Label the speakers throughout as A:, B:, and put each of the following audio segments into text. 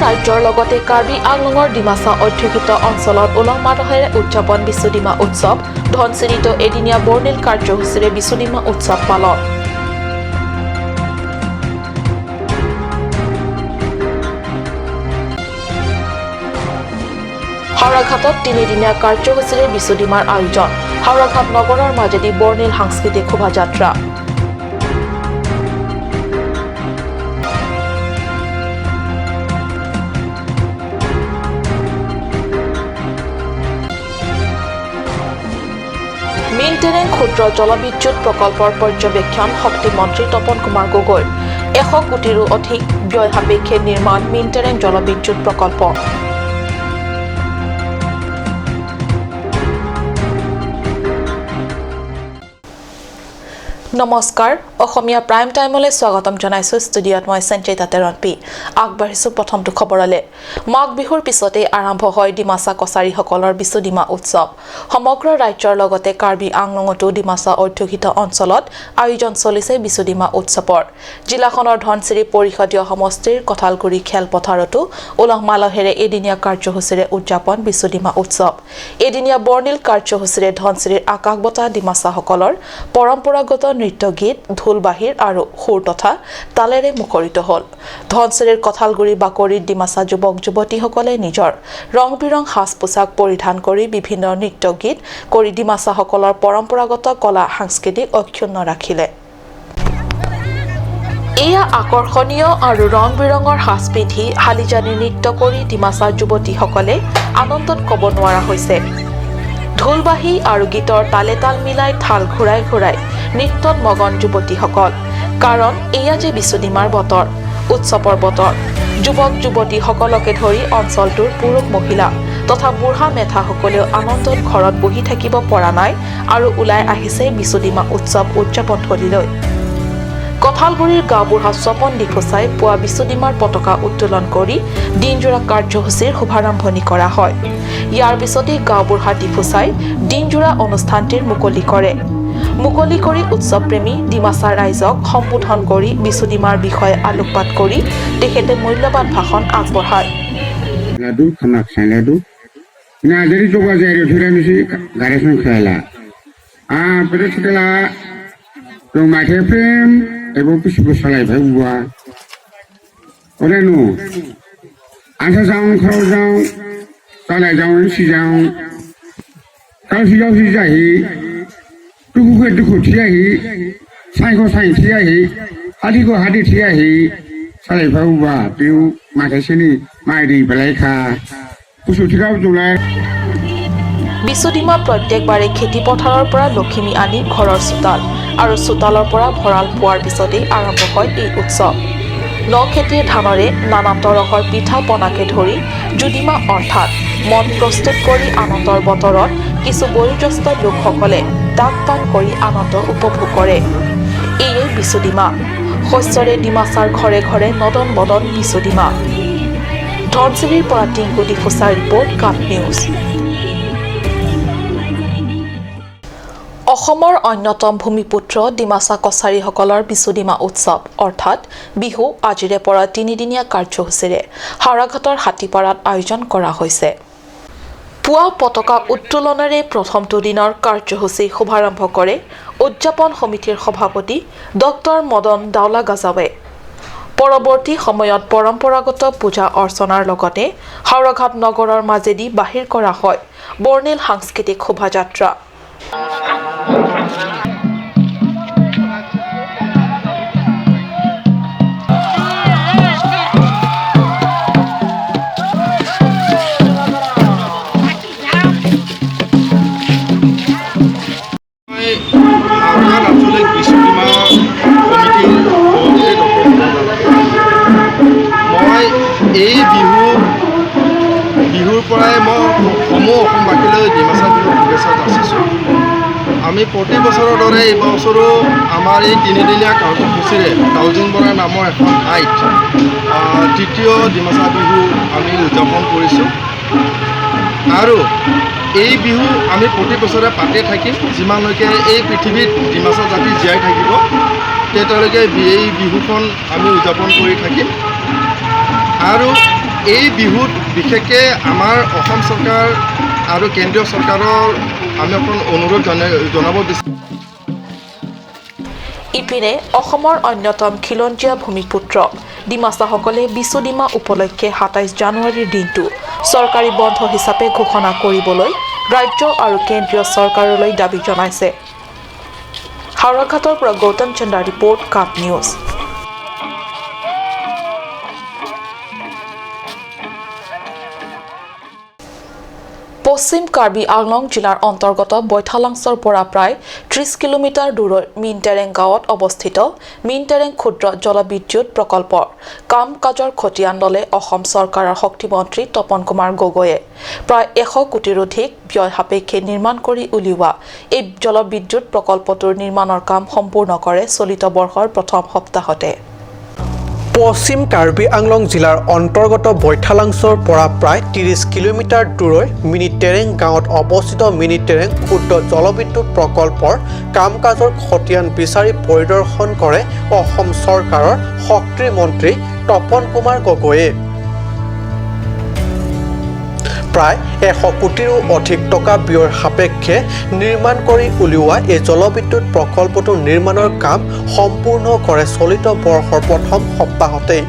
A: ৰাজ্যৰ লগতে কাৰ্বি আংলঙৰ ডিমাচা অধ্যুষিত অঞ্চলত উলহ মালহেৰে উদযাপন বিচুডিমা উৎসৱ। ধনশিৰিতো এদিনীয়া বৰ্ণিল কাৰ্যসূচীৰে বিচুডিমা উৎসৱ পালন। হাওৰাঘাটত তিনিদিনীয়া কাৰ্যসূচীৰে বিচুডিমাৰ আয়োজন। হাওৰাঘাট নগৰৰ মাজেদি বৰ্ণিল সাংস্কৃতিক শোভাযাত্ৰা। মিনটেৰেং ক্ষুদ্ৰ জলবিদ্যুৎ প্ৰকল্পৰ পৰ্যবেক্ষণ শক্তিমন্ত্ৰী তপন কুমাৰ গগৈৰ। 100 কোটিৰো অধিক ব্যয় সাপেক্ষে নিৰ্মাণ মিনটেৰেং জলবিদ্যুৎ প্ৰকল্প। নমস্কাৰ, অসমীয়া প্ৰাইম টাইমলৈ স্বাগতম জনাইছো। ষ্টুডিঅ'ত মই সঞ্চিতা তেৰণপি। আগবাঢ়িছো প্ৰথমটো খবৰলৈ। মাঘ বিহুৰ পিছতেই আৰম্ভ হয় ডিমাচা কছাৰীসকলৰ বিচুডিমা উৎসৱ। সমগ্ৰ ৰাজ্যৰ লগতে কাৰ্বি আংলঙতো ডিমাচা অধ্যুষিত অঞ্চলত আয়োজন চলিছে বিচুডিমা উৎসৱৰ। জিলাখনৰ ধনশিৰি পৰিষদীয় সমষ্টিৰ কঁঠালগুৰি খেলপথাৰতো উলহ মালহেৰে এদিনীয়া কাৰ্যসূচীৰে উদযাপন বিচুডিমা উৎসৱ। এদিনীয়া বৰ্ণিল কাৰ্যসূচীৰে ধনশিৰিৰ আকাশ বতাহ ডিমাচাসকলৰ পৰম্পৰাগত নৃত্য গীত, ঢোল বাঁহীৰ আৰু সুৰ তথা তালেৰে মুখৰিত হ'ল। ধনশিৰিৰ কঁঠালগুৰি বাকৰিত ডিমাচা যুৱক যুৱতীসকলে নিজৰ ৰং বিৰং সাজ পোছাক পৰিধান কৰি বিভিন্ন নৃত্য গীত কৰি ডিমাচাসকলৰ পৰম্পৰাগত কলা সাংস্কৃতিক অক্ষুণ্ণ ৰাখিলে। এয়া আকৰ্ষণীয় আৰু ৰং বিৰঙৰ সাজ পিন্ধি হালিজানি নৃত্য কৰি ডিমাচা যুৱতীসকলে আনন্দত ক'ব নোৱাৰা হৈছে। ঢোলবাহী আৰু গীতৰ তালে তাল মিলাই থাল ঘূৰাই ঘূৰাই নৃত্যত মগন যুৱতীসকল। কাৰণ এয়া যে বিচুডিমাৰ বতৰ, উৎসৱৰ বতৰ। যুৱক যুৱতীসকলকে ধৰি অঞ্চলটোৰ পুৰুষ মহিলা তথা বুঢ়া মেথাসকলেও আনন্দত ঘৰত বহি থাকিব পৰা নাই আৰু ওলাই আহিছে বিচুডিমা উৎসৱ উদযাপনথলীলৈ। কঁঠালগুৰিৰ গাঁওবুঢ়া স্বপন ডিফুচাই পুৱা বিচুডিমাৰ পতাকা উত্তোলন কৰি দিনজোৰা কাৰ্যসূচীৰ শুভাৰম্ভণি কৰা হয়। ইয়াৰ পিছতেই গাঁওবুঢ়া ডিফুচাই দিনজোৰা অনুষ্ঠানটিৰ মুকলি কৰে। মুকলি কৰি উৎসৱপ্ৰেমী ডিমাচা ৰাইজক সম্বোধন কৰি বিচুডিমাৰ বিষয়ে আলোকপাত কৰি তেখেতে মূল্যৱান ভাষণ আগবঢ়ায়।
B: दुखुखौ दुखु थियाहि साइखौ साइ थियाहि हादिखौ हादि थियाहि सालायफाबा बेयाव माखासेनि माइ दै बेलायखा कुसु थिखाव जलाय।
A: বিচুডিমা প্ৰত্যেকবাৰে খেতি পথাৰৰ পৰা লখিমী আনি ঘৰৰ চোতাল আৰু চোতালৰ পৰা ভঁৰাল পোৱাৰ পিছতেই আৰম্ভ হয় এই উৎসৱ। ন খেতিৰ ধানৰে নানা তৰহৰ পিঠা পনাকে ধৰি জুডিমা অৰ্থাৎ মন প্ৰস্তুত কৰি আনন্দৰ বতৰত কিছু বয়োজ্যেষ্ঠ লোকসকলে তাক পান কৰি আনন্দ উপভোগ কৰে। এয়ে বিচুডিমা। শস্যৰে ডিমাচাৰ ঘৰে ঘৰে নদন বদন বিচুডিমা। ধনশিৰিৰ পৰা টিংকু ডিফুচাৰ ৰিপৰ্ট, কাপ নিউজ। অসমৰ অন্যতম ভূমিপুত্ৰ ডিমাচা কছাৰীসকলৰ বিচুডিমা উৎসৱ অৰ্থাৎ বিহু আজিৰে পৰা তিনিদিনীয়া কাৰ্যসূচীৰে হাওৰাঘাটৰ হাতীপাৰাত আয়োজন কৰা হৈছে। পুৱা পতাকা উত্তোলনেৰে প্ৰথমটো দিনৰ কাৰ্যসূচী শুভাৰম্ভ কৰে উদযাপন সমিতিৰ সভাপতি ডক্টৰ মদন দাওলা গাজাৱে। পৰৱৰ্তী সময়ত পৰম্পৰাগত পূজা অৰ্চনাৰ লগতে হাওৰাঘাট নগৰৰ মাজেদি বাহিৰ কৰা হয় বৰ্ণিল সাংস্কৃতিক শোভাযাত্ৰা।
C: আঞ্চলিক বিচুডিমা সমিতিৰ সভাপতি ডক্টৰ মই এই বিহুৰ পৰাই মই সমূহ অসমবাসীলৈ ডিমাচা বিহুৰ শুভেচ্ছা যাচিছোঁ। আমি প্ৰতি বছৰৰ দৰে এই বছৰো আমাৰ এই তিনিদিনীয়া কাৰ্যসূচীৰে দাউজিংবৰা নামৰ এখন ঠাইত তৃতীয় ডিমাচা বিহু আমি উদযাপন কৰিছোঁ। আৰু এই বিহু আমি প্ৰতি বছৰে পাতি থাকিম। যিমানলৈকে এই পৃথিৱীত ডিমাচা জাতি জীয়াই থাকিব তেতিয়ালৈকে এই বিহুখন আমি উদযাপন কৰি থাকিম। আৰু এই বিহুত বিশেষকৈ আমাৰ অসম চৰকাৰ আৰু কেন্দ্ৰীয় চৰকাৰৰ আমি অকণ অনুৰোধ জনাব বিচাৰোঁ।
A: ইপিনে অসমৰ অন্যতম খিলঞ্জীয়া ভূমিপুত্ৰ ডিমাচাসকলে বিচুডিমা উপলক্ষে 27 জানুৱাৰীৰ দিনটো চৰকাৰী বন্ধ হিচাপে ঘোষণা কৰিবলৈ ৰাজ্য আৰু কেন্দ্ৰীয় চৰকাৰলৈ দাবী জনাইছে। হাওৰাঘাটৰ পৰা গৌতম চন্দ্ৰাৰ ৰিপৰ্ট, কাপ নিউজ। পশ্চিম কাৰ্বি আংলং জিলাৰ অন্তৰ্গত বৈঠালাংছৰ পৰা প্ৰায় 30 কিলোমিটাৰ দূৰৰ মিনটেৰেং গাঁৱত অৱস্থিত মিনটেৰেং ক্ষুদ্ৰ জলবিদ্যুৎ প্ৰকল্পৰ কাম কাজৰ খতিয়ান ল'লে অসম চৰকাৰৰ শক্তিমন্ত্ৰী তপন কুমাৰ গগৈয়ে। প্ৰায় 100 কোটিৰো অধিক ব্যয় সাপেক্ষে নিৰ্মাণ কৰি উলিওৱা এই জলবিদ্যুৎ প্ৰকল্পটোৰ নিৰ্মাণৰ কাম সম্পূৰ্ণ কৰে চলিত বৰ্ষৰ প্ৰথম সপ্তাহতে।
D: পশ্চিম কাৰ্বি আংলং জিলাৰ অন্তৰ্গত বৈঠালাংছৰ পৰা প্ৰায় 30 কিলোমিটাৰ দূৰৈ মিনিটেৰেং গাঁৱত অৱস্থিত মিনিটেৰেং ক্ষুদ্ৰ জলবিদ্যুৎ প্ৰকল্পৰ কাম কাজৰ খতিয়ান বিচাৰি পৰিদৰ্শন কৰে অসম চৰকাৰৰ শক্তি মন্ত্ৰী তপন কুমাৰ গগৈয়ে। প্ৰায় 100 কোটিৰো অধিক টকা ব্যয়ৰ সাপেক্ষে নিৰ্মাণ কৰি উলিওৱা এই জলবিদ্যুৎ প্ৰকল্পটোৰ নিৰ্মাণৰ কাম সম্পূৰ্ণ কৰে চলিত বৰ্ষৰ প্ৰথম সপ্তাহতেই।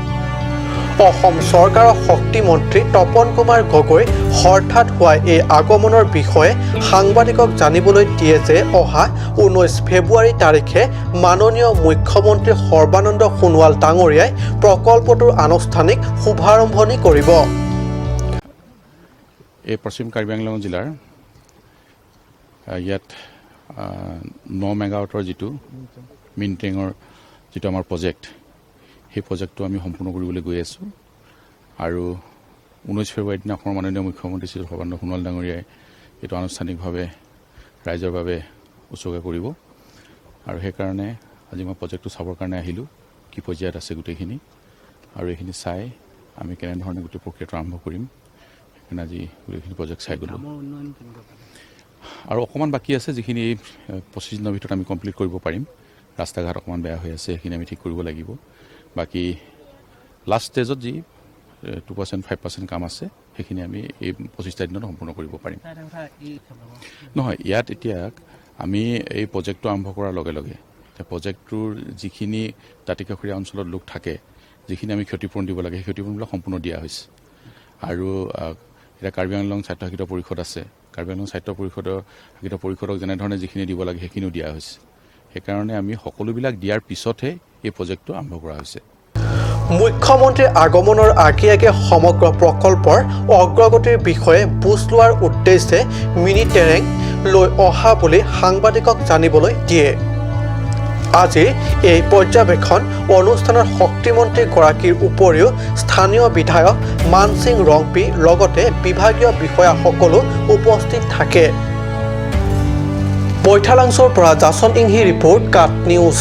D: অসম চৰকাৰৰ শক্তিমন্ত্ৰী তপন কুমাৰ গগৈ হঠাৎ হোৱা এই আগমনৰ বিষয়ে সাংবাদিকক জানিবলৈ দিয়ে যে অহা 19 ফেব্ৰুৱাৰী তাৰিখে মাননীয় মুখ্যমন্ত্ৰী সৰ্বানন্দ সোণোৱাল ডাঙৰীয়াই প্ৰকল্পটোৰ আনুষ্ঠানিক শুভাৰম্ভণি কৰিব।
E: এই পশ্চিম কাৰ্বি আংলং জিলাৰ ইয়াত 9 মেগাৱাটৰ যিটো মিনটেঙৰ যিটো আমাৰ প্ৰজেক্ট, সেই প্ৰজেক্টটো আমি সম্পূৰ্ণ কৰিবলৈ গৈ আছোঁ। আৰু 19 ফেব্ৰুৱাৰীৰ দিনা অসমৰ মাননীয় মুখ্যমন্ত্ৰী শ্ৰী সৰ্বানন্দ সোণোৱাল ডাঙৰীয়াই এইটো আনুষ্ঠানিকভাৱে ৰাইজৰ বাবে উৎসৰ্গা কৰিব। আৰু সেইকাৰণে আজি মই প্ৰজেক্টটো চাবৰ কাৰণে আহিলোঁ, কি পৰ্যায়ত আছে গোটেইখিনি, আৰু এইখিনি চাই আমি কেনেধৰণে গোটেই প্ৰক্ৰিয়াটো আৰম্ভ কৰিম সেইকাৰণে আজি গোটেইখিনি প্ৰজেক্ট চাই গ'লোঁ। আৰু অকণমান বাকী আছে, যিখিনি এই 25 দিনৰ ভিতৰত আমি কমপ্লিট কৰিব পাৰিম। ৰাস্তা ঘাট অকণমান বেয়া হৈ আছে, সেইখিনি আমি ঠিক কৰিব লাগিব। বাকী লাষ্ট ষ্টেজত যি 2% 5% কাম আছে, সেইখিনি আমি এই 25টা দিনত সম্পূৰ্ণ কৰিব পাৰিম। নহয়, ইয়াত এতিয়া আমি এই প্ৰজেক্টটো আৰম্ভ কৰাৰ লগে লগে প্ৰজেক্টটোৰ যিখিনি দাঁতিকাষৰীয়া অঞ্চলত লোক থাকে, যিখিনি আমি ক্ষতিপূৰণ দিব লাগে, সেই ক্ষতিপূৰণবিলাক সম্পূৰ্ণ দিয়া হৈছে। আৰু এতিয়া কাৰ্বি আংলং স্বায়ত্তশাসিত পৰিষদ আছে, কাৰ্বি আংলং স্বায়ত্ত পৰিষদৰ শাসিত পৰিষদক যেনেধৰণে যিখিনি দিব লাগে সেইখিনিও দিয়া হৈছে। সেইকাৰণে আমি সকলোবিলাক দিয়াৰ পিছতহে এই প্ৰজেক্টটো আৰম্ভ কৰা হৈছে।
D: মুখ্যমন্ত্ৰীৰ আগমনৰ আগে আগে সমগ্ৰ প্ৰকল্পৰ অগ্ৰগতিৰ বিষয়ে বুজ লোৱাৰ উদ্দেশ্যে মিনিটেৰেং লৈ অহা বুলি সাংবাদিকক জানিবলৈ দিয়ে। আজি এই পৰ্যবেক্ষণ অনুষ্ঠানত শক্তিমন্ত্ৰীগৰাকীৰ উপৰিও স্থানীয় বিধায়ক মানসিং ৰংপি লগতে বিভাগীয় বিষয়াসকলো উপস্থিত থাকে। বৈঠালাংছৰ পৰা জাচন ইংহি ৰিপৰ্ট, কাট নিউজ।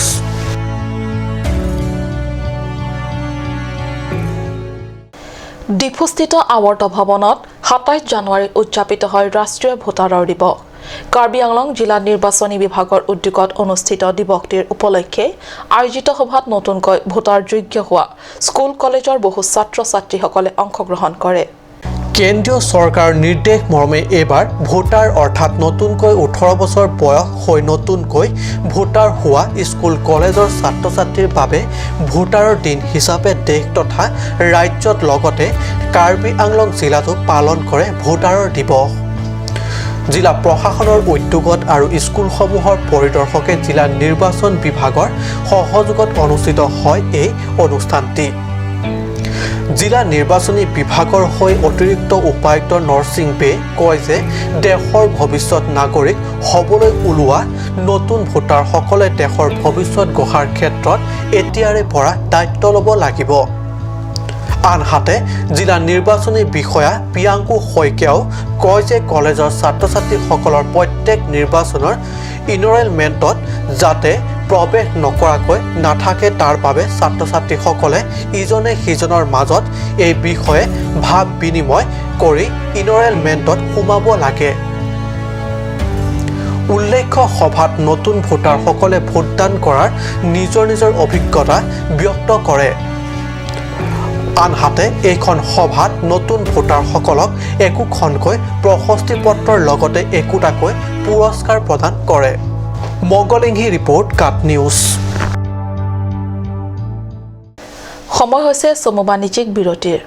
A: ডিফুস্থিত আৱৰ্ত ভৱনত 27 জানুৱাৰীত উদযাপিত হয় ৰাষ্ট্ৰীয় ভোটাৰৰ দিৱস। কাৰ্বি আংলং জিলা নিৰ্বাচনী বিভাগৰ উদ্যোগত অনুষ্ঠিত দিৱসটিৰ উপলক্ষে আয়োজিত সভাত নতুনকৈ ভোটাৰযোগ্য হোৱা স্কুল কলেজৰ বহু ছাত্ৰ ছাত্ৰীসকলে অংশগ্ৰহণ কৰে।
D: কেন্দ্ৰীয় চৰকাৰৰ নিৰ্দেশ মৰ্মে এইবাৰ ভোটাৰ অৰ্থাৎ নতুনকৈ 18 বছৰ বয়স হৈ নতুনকৈ ভোটাৰ হোৱা স্কুল কলেজৰ ছাত্ৰ ছাত্ৰীৰ বাবে ভোটাৰৰ দিন হিচাপে দেশ তথা ৰাজ্যত লগতে কাৰ্বি আংলং জিলাতো পালন কৰে ভোটাৰৰ দিৱস। জিলা প্ৰশাসনৰ উদ্যোগত আৰু স্কুলসমূহৰ পৰিদৰ্শকে জিলা নিৰ্বাচন বিভাগৰ সহযোগত অনুষ্ঠিত হয় এই অনুষ্ঠানটি। জিলা নিৰ্বাচনী বিভাগৰ হৈ অতিৰিক্ত উপায়ুক্ত নৰসিং বে কয় যে দেশৰ ভৱিষ্যত নাগৰিক হ'বলৈ ওলোৱা নতুন ভোটাৰসকলে দেশৰ ভৱিষ্যত গঢ়াৰ ক্ষেত্ৰত এতিয়াৰে পৰা দায়িত্ব ল'ব লাগিব। আনহাতে জিলা নিৰ্বাচনী বিষয়া প্ৰিয়াংকু শইকীয়াও কয় যে কলেজৰ ছাত্ৰ ছাত্ৰীসকলৰ প্ৰত্যেক নিৰ্বাচনৰ ইনৰলমেণ্টত যাতে প্ৰৱেশ নকৰাকৈ নাথাকে তাৰ বাবে ছাত্ৰ ছাত্ৰীসকলে ইজনে সিজনৰ মাজত এই বিষয়ে ভাৱ বিনিময় কৰি ইনৰলমেণ্টত সোমাব লাগে। উল্লেখ্য সভাত নতুন ভোটাৰসকলে ভোটদান কৰাৰ নিজৰ নিজৰ অভিজ্ঞতা ব্যক্ত কৰে। আনহাতে এইখন সভাত নতুন ভোটাৰসকলক একোখনকৈ প্ৰশস্তি পত্ৰৰ লগতে একোটাকৈ পুৰস্কাৰ প্ৰদান কৰে। মংগলিংহী ৰিপৰ্ট, কাট নিউজ।
A: সময় হৈছে চমু বাণিজ্যিক বিৰতিৰ।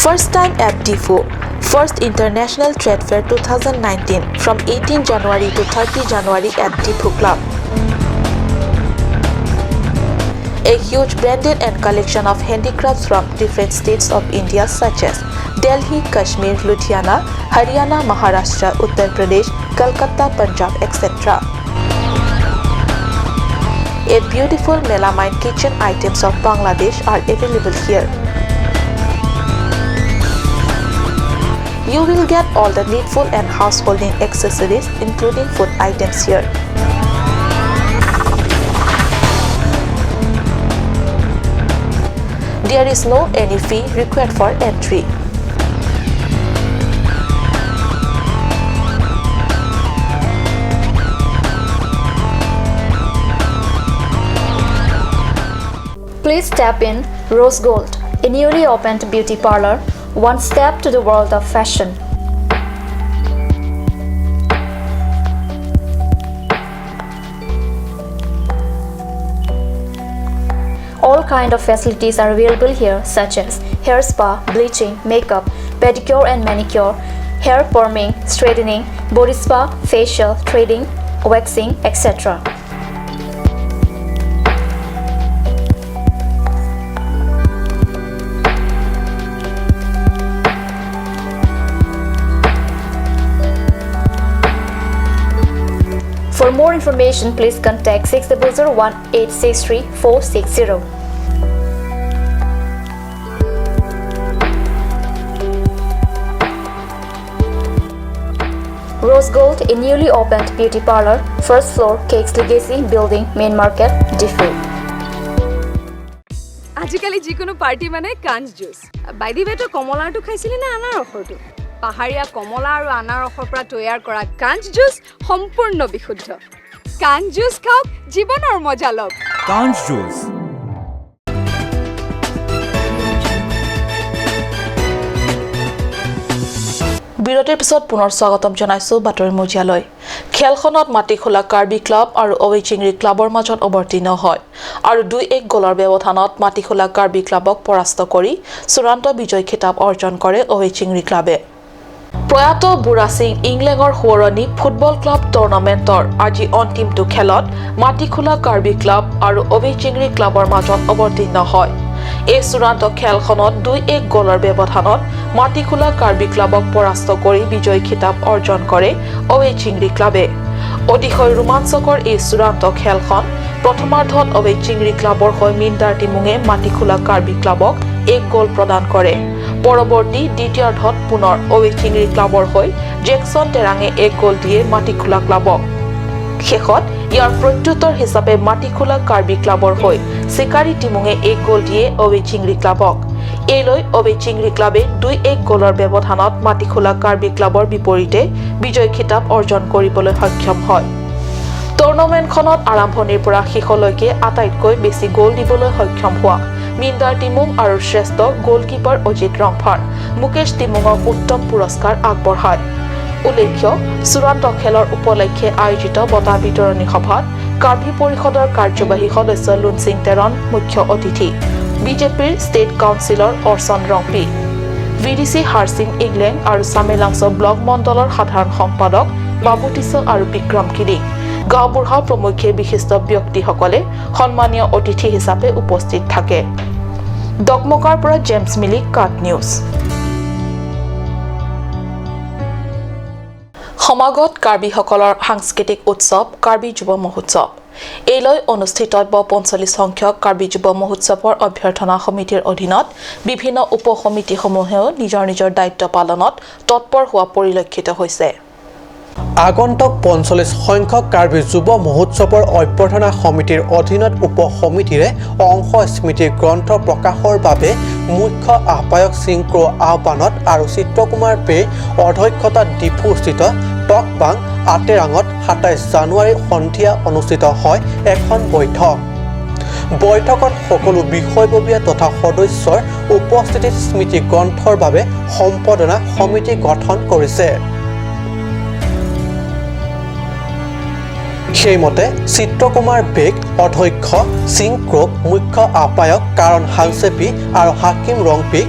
A: First time at Diphu, First International Trade Fair 2019 from 18 January to 30 January at Diphu Club. A huge branded and collection of handicrafts from different states of India such as Delhi, Kashmir, Ludhiana, Haryana, Maharashtra, Uttar Pradesh, Calcutta, Punjab, etc. A beautiful melamine kitchen items of Bangladesh are available here. You will get all the needful and householding accessories including food items here. There is no any fee required for entry.
F: Please step in Rose Gold, a newly opened beauty parlor, one step to the world of fashion. All kind of facilities are available here, such as hair spa, bleaching, makeup, pedicure and manicure, hair perming, straightening, body spa, facial, threading, waxing, etc. For more information, please contact 6001863460. Rose Gold, a newly opened beauty parlor, first floor, Cakes Legacy Building, Main Market, Diphu.
G: আজিকালি যিকোনো party মানে কাঞ্চ juice. By the ৱে, তই কমলাৰটো খাইছিলি নে আনাৰসৰটো? পাহাৰীয়া কমলা আৰু আনাৰসৰ পৰা তৈয়াৰ কৰা কাঞ্চ জুচ সম্পূৰ্ণ বিশুদ্ধ। কাঞ্চ জুচ খাওক, জীৱনৰ মজা লওক।
H: কাঞ্চ জুচ।
A: বিৰতিৰ পিছত পুনৰ স্বাগতম জনাইছো বাতৰি মজিয়ালৈ। খেলখনত মাটিখোলা কাৰ্বি ক্লাব আৰু অৱেচিংৰি ক্লাবৰ মাজত অৱতীৰ্ণ হয় আৰু 2-1 গ'লৰ ব্যৱধানত মাটিখোলা কাৰ্বি ক্লাবক পৰাস্ত কৰি চূড়ান্ত বিজয় খিতাপ অৰ্জন কৰে অৱেচিংৰি ক্লাবে। প্ৰয়াত বুঢ়া সিং ইংলেঙৰ সোঁৱৰণী ফুটবল ক্লাব টুৰ্ণামেণ্টৰ আজি অন্তিমটো খেলত মাটিখোলা কাৰ্বি ক্লাব আৰু অৱেচিংৰি ক্লাবৰ মাজত অৱতীৰ্ণ হয়। এই চূড়ান্ত খেলখনত 2-1 গ'লৰ ব্যৱধানত মাটিখোলা কাৰ্বি ক্লাবক পৰাস্ত কৰি বিজয়ী খিতাপ অৰ্জন কৰে অৱেচিংৰি ক্লাবে। অতিশয় ৰোমাঞ্চকৰ এই চূড়ান্ত খেলখন প্ৰথমাৰ্ধত অৱেচিংৰি ক্লাবৰ হৈ মিন্দাৰ টিমুঙে মাটিখোলা কাৰ্বি ক্লাবক 1 গ'ল প্ৰদান কৰে। পৰৱৰ্তী দ্বিতীয়াৰ্ধত পুনৰ অৱেচিংৰি ক্লাবৰ হৈ জেকচন টেৰাঙে 1 গ'ল দিয়ে মাটিখোলা ক্লাবক। শেষত ইয়াৰ প্ৰত্যুত্তৰ হিচাপে মাটিখোলা কাৰ্বি ক্লাবৰ হৈ চিকাৰী টিমুঙে 1 গ'ল দিয়ে অৱেচিংৰি ক্লাবক। এই লৈ অৱেচিংৰি ক্লাবে 2-1 গ'লৰ ব্যৱধানত মাটিখোলা কাৰ্বি ক্লাবৰ বিপৰীতে বিজয় খিতাপ অৰ্জন কৰিবলৈ সক্ষম হয়। টুৰ্ণামেণ্টখনত আৰম্ভণিৰ পৰা শেষলৈকে আটাইতকৈ বেছি গ'ল দিবলৈ সক্ষম হোৱা মিন্দাৰ টিমুং আৰু শ্ৰেষ্ঠ গ'লকিপাৰ অজিত ৰংফাৰ মুকেশ টিমুঙক উত্তম পুৰস্কাৰ আগবঢ়ায়। উল্লেখ্য, চূড়ান্ত খেলৰ উপলক্ষে আয়োজিত বঁটা বিতৰণী সভাত কাৰ্বি পৰিষদৰ কাৰ্যবাহী সদস্য লুনচিং টেৰন মুখ্য অতিথি, বিজেপিৰ ষ্টেট কাউন্সিলৰ অৰ্চন ৰংপি, ভিডিচি হাৰছিং ইংলেং আৰু চামেলাংছ ব্লক মণ্ডলৰ সাধাৰণ সম্পাদক বাবুটিছ আৰু বিক্ৰম কিৰিং, গাঁওবুঢ়া প্ৰমুখ্যে বিশিষ্ট ব্যক্তিসকলে সন্মানীয় অতিথি হিচাপে উপস্থিত থাকে। ডকমকাৰ পৰা জেমছ মিলি, কাট নিউজ। সমাগত কাৰ্বিসকলৰ সাংস্কৃতিক উৎসৱ কাৰ্বি যুৱ মহোৎসৱ। এই লৈ অনুষ্ঠিতব্য 45 সংখ্যক কাৰ্বি যুৱ মহোৎসৱৰ অভ্যৰ্থনা সমিতিৰ অধীনত বিভিন্ন উপ সমিতিসমূহেও নিজৰ নিজৰ দায়িত্ব পালনত তৎপৰ হোৱা পৰিলক্ষিত হৈছে।
D: আগন্তুক 45 সংখ্যক কাৰ্বি যুৱ মহোৎসৱৰ অভ্যৰ্থনা সমিতিৰ অধীনত উপ সমিতিৰে অংশ স্মৃতি গ্ৰন্থ প্ৰকাশৰ বাবে মুখ্য আহ্বায়ক চিংক্ৰ আহ্বানত আৰু চিত্ৰকুমাৰ বে অধ্যক্ষতাত ডিফুস্থিত টকবাং আটেৰাঙত 27 জানুৱাৰী সন্ধিয়া অনুষ্ঠিত হয় এখন বৈঠক। বৈঠকত সকলো বিষয়ববীয়া তথা সদস্যৰ উপস্থিতিত স্মৃতি গ্ৰন্থৰ বাবে সম্পাদনা সমিতি গঠন কৰিছে। সেইমতে চিত্ৰকুমাৰ বেগ অধ্যক্ষ, সিং ক্ৰক মুখ্য আহ্বায়ক, কাৰণ হাংচেপি আৰু হাকিম ৰংপিক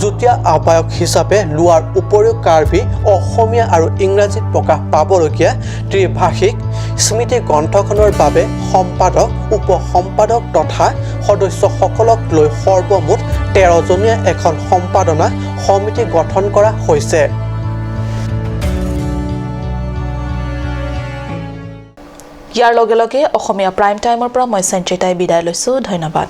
D: যুটীয়া আহ্বায়ক হিচাপে লোৱাৰ উপৰিও কাৰ্বি, অসমীয়া আৰু ইংৰাজীত প্ৰকাশ পাবলগীয়া ত্ৰিভাষিক স্মৃতি গ্ৰন্থখনৰ বাবে সম্পাদক, উপ সম্পাদক তথা সদস্যসকলক লৈ সৰ্বমুঠ 13জনীয়া এখন সম্পাদনা সমিতি গঠন কৰা হৈছে।
A: ইয়াৰ লগে লগে অসমীয়া প্ৰাইম টাইমৰ পৰা মই সঞ্চিতাই বিদায় লৈছোঁ। ধন্যবাদ।